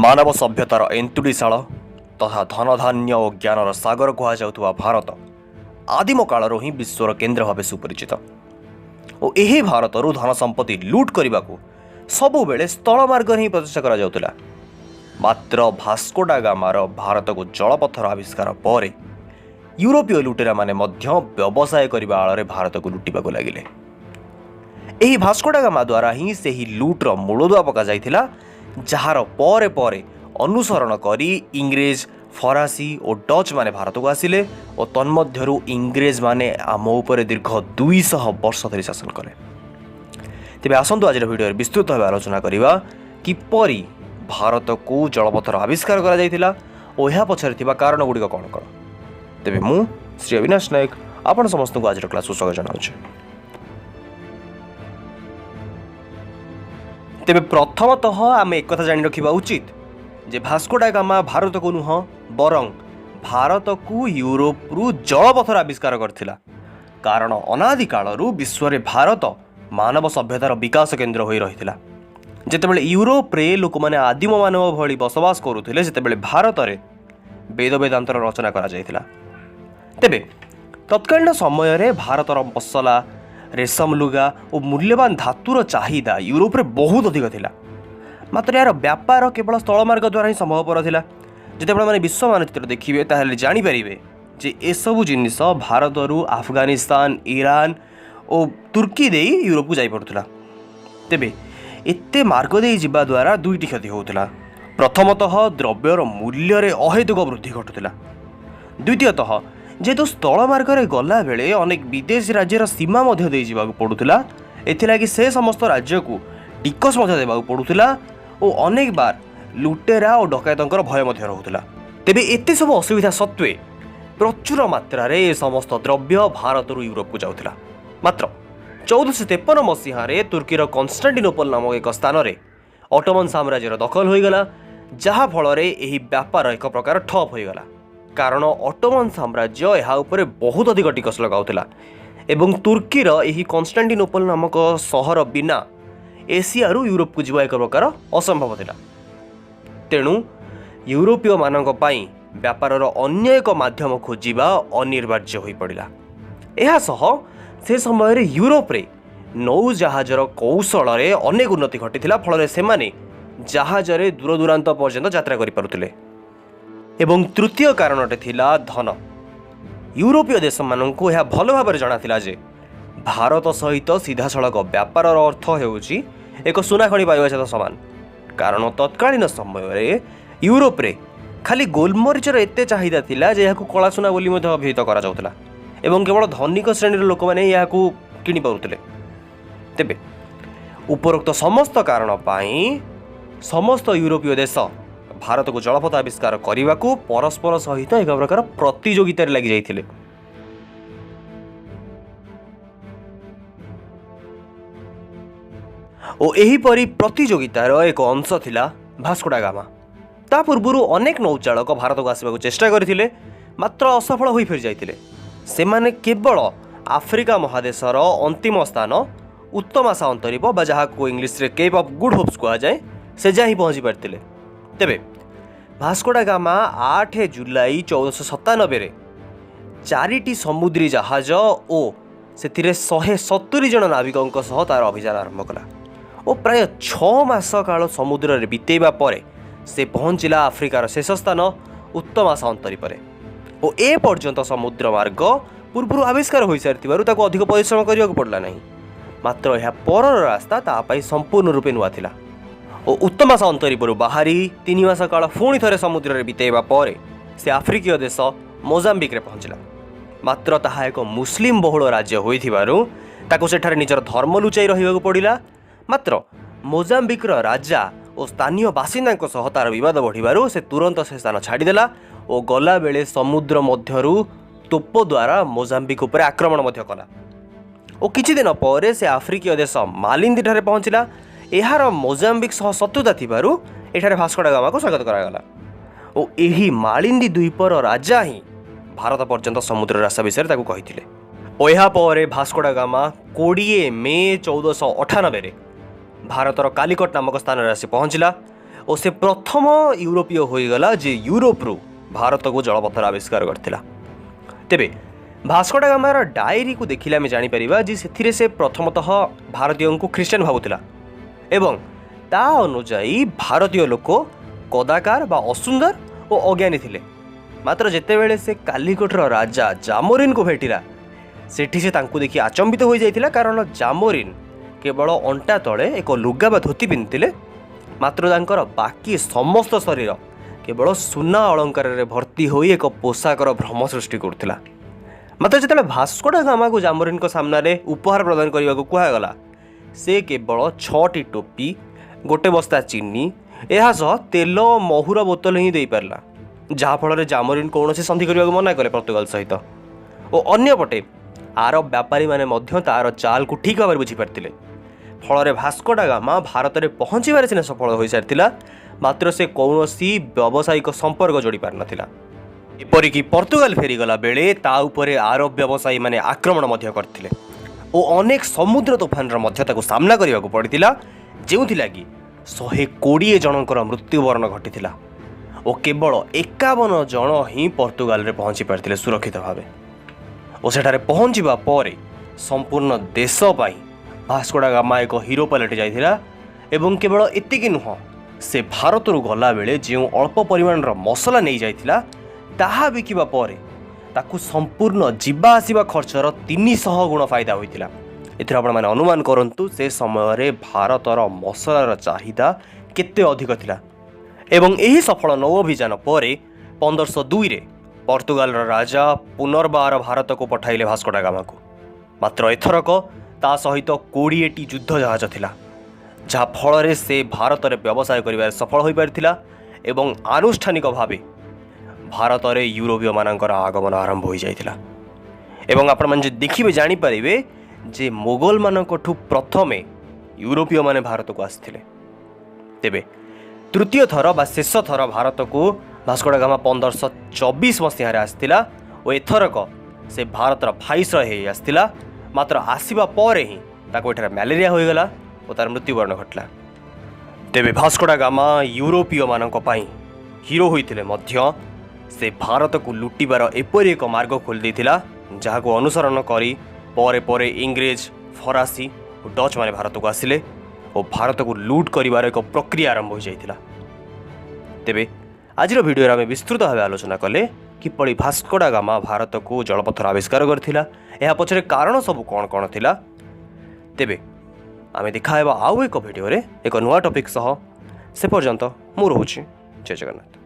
ମାନବ ସଭ୍ୟତାର ଏନ୍ତୁଡ଼ିଶାଳ ତଥା ଧନଧାନ୍ୟ ଓ ଜ୍ଞାନର ସାଗର କୁହାଯାଉଥିବା ଭାରତ ଆଦିମ କାଳରୁ ହିଁ ବିଶ୍ୱର କେନ୍ଦ୍ର ଭାବେ ସୁପରିଚିତ ଓ ଏହି ଭାରତରୁ ଧନ ସମ୍ପତ୍ତି ଲୁଟ୍ କରିବାକୁ ସବୁବେଳେ ସ୍ଥଳ ମାର୍ଗରେ ହିଁ ପ୍ରଚେଷ୍ଟା କରାଯାଉଥିଲା। ମାତ୍ର ଭାସ୍କୋଡାଗାମାର ଭାରତକୁ ଜଳପଥର ଆବିଷ୍କାର ପରେ ୟୁରୋପୀୟ ଲୁଟେରାମାନେ ମଧ୍ୟ ବ୍ୟବସାୟ କରିବା ଆଳରେ ଭାରତକୁ ଲୁଟିବାକୁ ଲାଗିଲେ। ଏହି ଭାସ୍କୋଡାଗାମା ଦ୍ୱାରା ହିଁ ସେହି ଲୁଟ୍ର ମୂଳଦୁଆ ପକାଯାଇଥିଲା, ଯାହାର ପରେ ପରେ ଅନୁସରଣ କରି ଇଂରେଜ, ଫରାସୀ ଓ ଡଚ୍ମାନେ ଭାରତକୁ ଆସିଲେ ଓ ତନ୍ମଧ୍ୟରୁ ଇଂରେଜମାନେ ଆମ ଉପରେ ଦୀର୍ଘ 200 ବର୍ଷ ଧରି ଶାସନ କଲେ। ତେବେ ଆସନ୍ତୁ, ଆଜିର ଭିଡ଼ିଓରେ ବିସ୍ତୃତ ଭାବେ ଆଲୋଚନା କରିବା କିପରି ଭାରତକୁ ଜଳପଥର ଆବିଷ୍କାର କରାଯାଇଥିଲା ଓ ଏହା ପଛରେ ଥିବା କାରଣ ଗୁଡ଼ିକ କ'ଣ କ'ଣ। ତେବେ ମୁଁ ଶ୍ରୀ ଅବିନାଶ ନାୟକ ଆପଣ ସମସ୍ତଙ୍କୁ ଆଜିର କ୍ଲାସକୁ ସ୍ୱାଗତ ଜଣାଉଛି। ତେବେ ପ୍ରଥମତଃ ଆମେ ଏକଥା ଜାଣି ରଖିବା ଉଚିତ ଯେ ଭାସ୍କୋଡାଗାମା ଭାରତକୁ ନୁହଁ, ବରଂ ଭାରତକୁ ୟୁରୋପରୁ ଜଳପଥର ଆବିଷ୍କାର କରିଥିଲା। କାରଣ ଅନାଦି କାଳରୁ ବିଶ୍ୱରେ ଭାରତ ମାନବ ସଭ୍ୟତାର ବିକାଶ କେନ୍ଦ୍ର ହୋଇ ରହିଥିଲା। ଯେତେବେଳେ ୟୁରୋପରେ ଲୋକମାନେ ଆଦିମ ମାନବ ଭଳି ବସବାସ କରୁଥିଲେ, ସେତେବେଳେ ଭାରତରେ ବେଦ ବେଦାନ୍ତର ରଚନା କରାଯାଇଥିଲା। ତେବେ ତତ୍କାଳୀନ ସମୟରେ ଭାରତର ମସଲା, ରେଶମ ଲୁଗା ଓ ମୂଲ୍ୟବାନ ଧାତୁର ଚାହିଦା ୟୁରୋପରେ ବହୁତ ଅଧିକ ଥିଲା। ମାତ୍ର ଏହାର ବ୍ୟାପାର କେବଳ ସ୍ଥଳମାର୍ଗ ଦ୍ୱାରା ହିଁ ସମ୍ଭବପର ଥିଲା। ଯେତେବେଳେ ମାନେ ବିଶ୍ୱ ମାନଚିତ୍ର ଦେଖିବେ, ତାହେଲେ ଜାଣିପାରିବେ ଯେ ଏସବୁ ଜିନିଷ ଭାରତରୁ ଆଫଗାନିସ୍ତାନ, ଇରାନ ଓ ତୁର୍କୀ ଦେଇ ୟୁରୋପକୁ ଯାଇପାରୁଥିଲା। ତେବେ ଏତେ ମାର୍ଗ ଦେଇ ଯିବା ଦ୍ୱାରା ଦୁଇଟି କ୍ଷତି ହେଉଥିଲା। ପ୍ରଥମତଃ, ଦ୍ରବ୍ୟର ମୂଲ୍ୟରେ ଅହେତୁକ ବୃଦ୍ଧି ଘଟୁଥିଲା। ଦ୍ୱିତୀୟତଃ, ଯେହେତୁ ସ୍ଥଳ ମାର୍ଗରେ ଗଲାବେଳେ ଅନେକ ବିଦେଶୀ ରାଜ୍ୟର ସୀମା ମଧ୍ୟ ଦେଇ ଯିବାକୁ ପଡ଼ୁଥିଲା, ଏଥିଲାଗି ସେ ସମସ୍ତ ରାଜ୍ୟକୁ ଟିକସ ମଧ୍ୟ ଦେବାକୁ ପଡ଼ୁଥିଲା ଓ ଅନେକ ବାର ଲୁଟେରା ଓ ଡକାୟତଙ୍କର ଭୟ ମଧ୍ୟ ରହୁଥିଲା। ତେବେ ଏତେ ସବୁ ଅସୁବିଧା ସତ୍ତ୍ୱେ ପ୍ରଚୁର ମାତ୍ରାରେ ଏ ସମସ୍ତ ଦ୍ରବ୍ୟ ଭାରତରୁ ୟୁରୋପକୁ ଯାଉଥିଲା। ମାତ୍ର 1453 ମସିହାରେ ତୁର୍କୀର କନଷ୍ଟାଣ୍ଟିନୋପଲ ନାମକ ଏକ ସ୍ଥାନରେ ଅଟୋମନ ସାମ୍ରାଜ୍ୟର ଦଖଲ ହୋଇଗଲା, ଯାହାଫଳରେ ଏହି ବ୍ୟାପାର ଏକ ପ୍ରକାର ଠପ୍ ହୋଇଗଲା। କାରଣ ଅଟୋମନ ସାମ୍ରାଜ୍ୟ ଏହା ଉପରେ ବହୁତ ଅଧିକ ଟିକସ ଲଗାଉଥିଲା ଏବଂ ତୁର୍କୀର ଏହି କନଷ୍ଟାଣ୍ଟିନୋପଲ ନାମକ ସହର ବିନା ଏସିଆରୁ ୟୁରୋପକୁ ଯିବା ଏକ ପ୍ରକାର ଅସମ୍ଭବ ଥିଲା। ତେଣୁ ୟୁରୋପୀୟମାନଙ୍କ ପାଇଁ ବ୍ୟାପାରର ଅନ୍ୟ ଏକ ମାଧ୍ୟମ ଖୋଜିବା ଅନିବାର୍ଯ୍ୟ ହୋଇପଡ଼ିଲା। ଏହା ସହ ସେ ସମୟରେ ୟୁରୋପରେ ନୌଜାହାଜର କୌଶଳରେ ଅନେକ ଉନ୍ନତି ଘଟିଥିଲା। ଫଳରେ ସେମାନେ ଜାହାଜରେ ଦୂରଦୂରାନ୍ତ ପର୍ଯ୍ୟନ୍ତ ଯାତ୍ରା କରିପାରୁଥିଲେ। ଏବଂ ତୃତୀୟ କାରଣଟି ଥିଲା ଧନ। ୟୁରୋପୀୟ ଦେଶମାନଙ୍କୁ ଏହା ଭଲ ଭାବରେ ଜଣାଥିଲା ଯେ ଭାରତ ସହିତ ସିଧାସଳଖ ବ୍ୟାପାରର ଅର୍ଥ ହେଉଛି ଏକ ସୁନାଖଣି ପାଇବା ସହିତ ସମାନ। କାରଣ ତତ୍କାଳୀନ ସମୟରେ ୟୁରୋପରେ ଖାଲି ଗୋଲମରିଚର ଏତେ ଚାହିଦା ଥିଲା ଯେ ଏହାକୁ କଳା ସୁନା ବୋଲି ମଧ୍ୟ ଅଭିହିତ କରାଯାଉଥିଲା ଏବଂ କେବଳ ଧନିକ ଶ୍ରେଣୀର ଲୋକମାନେ ହିଁ ଏହାକୁ କିଣିପାରୁଥିଲେ। ତେବେ ଉପରୋକ୍ତ ସମସ୍ତ କାରଣ ପାଇଁ ସମସ୍ତ ୟୁରୋପୀୟ ଦେଶ ଭାରତକୁ ଜଳପଥ ଆବିଷ୍କାର କରିବାକୁ ପରସ୍ପର ସହିତ ଏକ ପ୍ରକାର ପ୍ରତିଯୋଗିତାରେ ଲାଗିଯାଇଥିଲେ। ଓ ଏହିପରି ପ୍ରତିଯୋଗିତାର ଏକ ଅଂଶ ଥିଲା ଭାସ୍କୋଡାଗାମା। ତା ପୂର୍ବରୁ ଅନେକ ନୌଚାଳକ ଭାରତକୁ ଆସିବାକୁ ଚେଷ୍ଟା କରିଥିଲେ, ମାତ୍ର ଅସଫଳ ହୋଇ ଫେରିଯାଇଥିଲେ। ସେମାନେ କେବଳ ଆଫ୍ରିକା ମହାଦେଶର ଅନ୍ତିମ ସ୍ଥାନ ଉତ୍ତମାସା ଅନ୍ତରୀପ ବା ଯାହାକୁ ଇଂଲିଶରେ କେପ୍ ଅଫ୍ ଗୁଡ୍ ହୋପ୍ସ କୁହାଯାଏ, ସେ ଯାଏଁ ହିଁ ପହଞ୍ଚି ପାରିଥିଲେ। ତେବେ ଭାସ୍କୋଡାଗାମା 8 ଜୁଲାଇ 1497ରେ ଚାରିଟି ସମୁଦ୍ରୀ ଜାହାଜ ଓ ସେଥିରେ 170 ଜଣ ନାବିକଙ୍କ ସହ ତାର ଅଭିଯାନ ଆରମ୍ଭ କଲା ଓ ପ୍ରାୟ 6 ମାସ କାଳ ସମୁଦ୍ରରେ ବିତେଇବା ପରେ ସେ ପହଞ୍ଚିଲା ଆଫ୍ରିକାର ଶେଷ ସ୍ଥାନ ଉତ୍ତମାସା ଅନ୍ତରୀପରେ। ଓ ଏ ପର୍ଯ୍ୟନ୍ତ ସମୁଦ୍ର ମାର୍ଗ ପୂର୍ବରୁ ଆବିଷ୍କାର ହୋଇସାରିଥିବାରୁ ତାକୁ ଅଧିକ ପରିଶ୍ରମ କରିବାକୁ ପଡ଼ିଲା ନାହିଁ। ମାତ୍ର ଏହା ପରର ରାସ୍ତା ତା ପାଇଁ ସମ୍ପୂର୍ଣ୍ଣ ରୂପେ ନୂଆ ଥିଲା। ଓ ଉତ୍ତମାସା ଅନ୍ତରୀପରୁ ବାହାରି 3 ମାସ କାଳ ପୁଣି ଥରେ ସମୁଦ୍ରରେ ବିତେଇବା ପରେ ସେ ଆଫ୍ରିକୀୟ ଦେଶ ମୋଜାମ୍ବିକରେ ପହଞ୍ଚିଲା। ମାତ୍ର ତାହା ଏକ ମୁସଲିମ ବହୁଳ ରାଜ୍ୟ ହୋଇଥିବାରୁ ତାକୁ ସେଠାରେ ନିଜର ଧର୍ମ ଲୁଚାଇ ରହିବାକୁ ପଡ଼ିଲା। ମାତ୍ର ମୋଜାମ୍ବିକର ରାଜା ଓ ସ୍ଥାନୀୟ ବାସିନ୍ଦାଙ୍କ ସହ ତାର ବିବାଦ ବଢ଼ିବାରୁ ସେ ତୁରନ୍ତ ସେ ସ୍ଥାନ ଛାଡ଼ିଦେଲା ଓ ଗଲାବେଳେ ସମୁଦ୍ର ମଧ୍ୟରୁ ତୋପ ଦ୍ୱାରା ମୋଜାମ୍ବିକ ଉପରେ ଆକ୍ରମଣ ମଧ୍ୟ କଲା। ଓ କିଛି ଦିନ ପରେ ସେ ଆଫ୍ରିକୀୟ ଦେଶ ମାଲିନ୍ଦିଠାରେ ପହଞ୍ଚିଲା। ଏହାର ମୋଜାମ୍ବିକ ସହ ଶତ୍ରୁତା ଥିବାରୁ ଏଠାରେ ଭାସ୍କୋଡାଗାମାକୁ ସ୍ୱାଗତ କରାଗଲା ଓ ଏହି ମାଳିନ୍ଦୀ ଦ୍ୱୀପର ରାଜା ହିଁ ଭାରତ ପର୍ଯ୍ୟନ୍ତ ସମୁଦ୍ର ରାସ୍ତା ବିଷୟରେ ତାକୁ କହିଥିଲେ। ଓ ଏହା ପରେ ଭାସ୍କୋଡାଗାମା 20 ମେ 1498ରେ ଭାରତର କାଲିକଟ ନାମକ ସ୍ଥାନରେ ଆସି ପହଞ୍ଚିଲା। ଓ ସେ ପ୍ରଥମ ୟୁରୋପୀୟ ହୋଇଗଲା ଯେ ୟୁରୋପରୁ ଭାରତକୁ ଜଳପଥର ଆବିଷ୍କାର କରିଥିଲା। ତେବେ ଭାସ୍କୋଡାଗାମାର ଡାଏରୀକୁ ଦେଖିଲେ ଆମେ ଜାଣିପାରିବା ଯେ ସେଥିରେ ସେ ପ୍ରଥମତଃ ଭାରତୀୟଙ୍କୁ ଖ୍ରୀଷ୍ଟିଆନ ଭାବୁଥିଲା ଏବଂ ତା ଅନୁଯାୟୀ ଭାରତୀୟ ଲୋକ କଦାକାର ବା ଅସୁନ୍ଦର ଓ ଅଜ୍ଞାନୀ ଥିଲେ। ମାତ୍ର ଯେତେବେଳେ ସେ କାଲିକଟର ରାଜା ଜାମୋରିନ୍କୁ ଭେଟିଲା, ସେଠି ସେ ତାଙ୍କୁ ଦେଖି ଆଚମ୍ବିତ ହୋଇଯାଇଥିଲା, କାରଣ ଜାମୋରିନ୍ କେବଳ ଅଣ୍ଟା ତଳେ ଏକ ଲୁଗା ବା ଧୋତି ପିନ୍ଧିଥିଲେ, ମାତ୍ର ତାଙ୍କର ବାକି ସମସ୍ତ ଶରୀର କେବଳ ସୁନା ଅଳଙ୍କାରରେ ଭର୍ତ୍ତି ହୋଇ ଏକ ପୋଷାକର ଭ୍ରମ ସୃଷ୍ଟି କରୁଥିଲା। ମାତ୍ର ଯେତେବେଳେ ଭାସ୍କୋଡା ଗାମାକୁ ଜାମୋରିନ୍ଙ୍କ ସାମ୍ନାରେ ଉପହାର ପ୍ରଦାନ କରିବାକୁ କୁହାଗଲା, ସେ କେବଳ 6ଟି ଟୋପି, ଗୋଟେ ବସ୍ତା ଚିନି, ଏହା ସହ ତେଲ ଓ ମହୁର ବୋତଲ ହିଁ ଦେଇପାରିଲା, ଯାହାଫଳରେ ଜାମୋରିନ୍ କୌଣସି ସନ୍ଧି କରିବାକୁ ମନା କଲେ ପର୍ତ୍ତୁଗାଲ ସହିତ। ଓ ଅନ୍ୟପଟେ ଆରବ ବ୍ୟାପାରୀମାନେ ମଧ୍ୟ ତା'ର ଚାଲକୁ ଠିକ୍ ଭାବରେ ବୁଝିପାରିଥିଲେ। ଫଳରେ ଭାସ୍କୋଡା ଗାମା ଭାରତରେ ପହଞ୍ଚିବାରେ ସିନା ସଫଳ ହୋଇସାରିଥିଲା, ମାତ୍ର ସେ କୌଣସି ବ୍ୟବସାୟିକ ସମ୍ପର୍କ ଯୋଡ଼ି ପାରିନଥିଲା। ଏପରିକି ପର୍ତ୍ତୁଗାଲ ଫେରିଗଲା ବେଳେ ତା ଉପରେ ଆରବ ବ୍ୟବସାୟୀମାନେ ଆକ୍ରମଣ ମଧ୍ୟ କରିଥିଲେ ଓ ଅନେକ ସମୁଦ୍ର ତୋଫାନର ମଧ୍ୟ ତାକୁ ସାମ୍ନା କରିବାକୁ ପଡ଼ିଥିଲା, ଯେଉଁଥିଲାଗି 120 ଜଣଙ୍କର ମୃତ୍ୟୁବରଣ ଘଟିଥିଲା ଓ କେବଳ 51 ଜଣ ହିଁ ପର୍ତ୍ତୁଗାଲରେ ପହଞ୍ଚି ପାରିଥିଲେ ସୁରକ୍ଷିତ ଭାବେ। ଓ ସେଠାରେ ପହଞ୍ଚିବା ପରେ ସମ୍ପୂର୍ଣ୍ଣ ଦେଶ ପାଇଁ ଭାସ୍କୋଡା ଗାମା ଏକ ହିରୋ ପାଲଟି ଯାଇଥିଲା। ଏବଂ କେବଳ ଏତିକି ନୁହଁ, ସେ ଭାରତରୁ ଗଲାବେଳେ ଯେଉଁ ଅଳ୍ପ ପରିମାଣର ମସଲା ନେଇଯାଇଥିଲା, ତାହା ବିକିବା ପରେ ତାକୁ ସମ୍ପୂର୍ଣ୍ଣ ଯିବା ଆସିବା ଖର୍ଚ୍ଚର 300 ଗୁଣ ଫାଇଦା ହୋଇଥିଲା। ଏଥିରୁ ଆପଣମାନେ ଅନୁମାନ କରନ୍ତୁ, ସେ ସମୟରେ ଭାରତର ମସଲାର ଚାହିଦା କେତେ ଅଧିକ ଥିଲା। ଏବଂ ଏହି ସଫଳ ନୌ ଅଭିଯାନ ପରେ 1502ରେ ପର୍ତ୍ତୁଗାଲର ରାଜା ପୁନର୍ବାର ଭାରତକୁ ପଠାଇଲେ ଭାସ୍କୋଡା ଗାମାକୁ। ମାତ୍ର ଏଥରକ ତା ସହିତ 20ଟି ଯୁଦ୍ଧ ଜାହାଜ ଥିଲା, ଯାହା ଫଳରେ ସେ ଭାରତରେ ବ୍ୟବସାୟ କରିବାରେ ସଫଳ ହୋଇପାରିଥିଲା ଏବଂ ଆନୁଷ୍ଠାନିକ ଭାବେ ଭାରତରେ ୟୁରୋପୀୟମାନଙ୍କର ଆଗମନ ଆରମ୍ଭ ହୋଇଯାଇଥିଲା। ଏବଂ ଆପଣମାନେ ଯଦି ଦେଖିବେ, ଜାଣିପାରିବେ ଯେ ମୋଗଲମାନଙ୍କଠୁ ପ୍ରଥମେ ୟୁରୋପୀୟମାନେ ଭାରତକୁ ଆସିଥିଲେ। ତେବେ ତୃତୀୟ ଥର ବା ଶେଷ ଥର ଭାରତକୁ ଭାସ୍କୋଡା ଗାମା 1524 ମସିହାରେ ଆସିଥିଲା ଓ ଏଥରକ ସେ ଭାରତର ଭାଇସରୟ ହେଇ ଆସିଥିଲା। ମାତ୍ର ଆସିବା ପରେ ହିଁ ତାକୁ ଏଠାରେ ମ୍ୟାଲେରିଆ ହୋଇଗଲା ଓ ତାର ମୃତ୍ୟୁବରଣ ଘଟିଲା। ତେବେ ଭାସ୍କୋଡା ଗାମା ୟୁରୋପୀୟମାନଙ୍କ ପାଇଁ ହିରୋ ହୋଇଥିଲେ ମଧ୍ୟ ସେ ଭାରତକୁ ଲୁଟିବାର ଏପରି ଏକ ମାର୍ଗ ଖୋଲି ଦେଇଥିଲା, ଯାହାକୁ ଅନୁସରଣ କରି ପରେ ପରେ ଇଂରେଜ, ଫରାସୀ ଓ ଡଚ୍ମାନେ ଭାରତକୁ ଆସିଲେ ଓ ଭାରତକୁ ଲୁଟ୍ କରିବାର ଏକ ପ୍ରକ୍ରିୟା ଆରମ୍ଭ ହୋଇଯାଇଥିଲା। ତେବେ ଆଜିର ଭିଡ଼ିଓରେ ଆମେ ବିସ୍ତୃତ ଭାବେ ଆଲୋଚନା କଲେ କିପରି ଭାସ୍କୋଡା ଗାମା ଭାରତକୁ ଜଳପଥର ଆବିଷ୍କାର କରିଥିଲା, ଏହା ପଛରେ କାରଣ ସବୁ କ'ଣ କ'ଣ ଥିଲା। ତେବେ ଆମେ ଦେଖା ହେବା ଆଉ ଏକ ଭିଡ଼ିଓରେ ଏକ ନୂଆ ଟପିକ୍ ସହ। ସେ ପର୍ଯ୍ୟନ୍ତ ମୁଁ ରହୁଛି। ଜୟ ଜଗନ୍ନାଥ।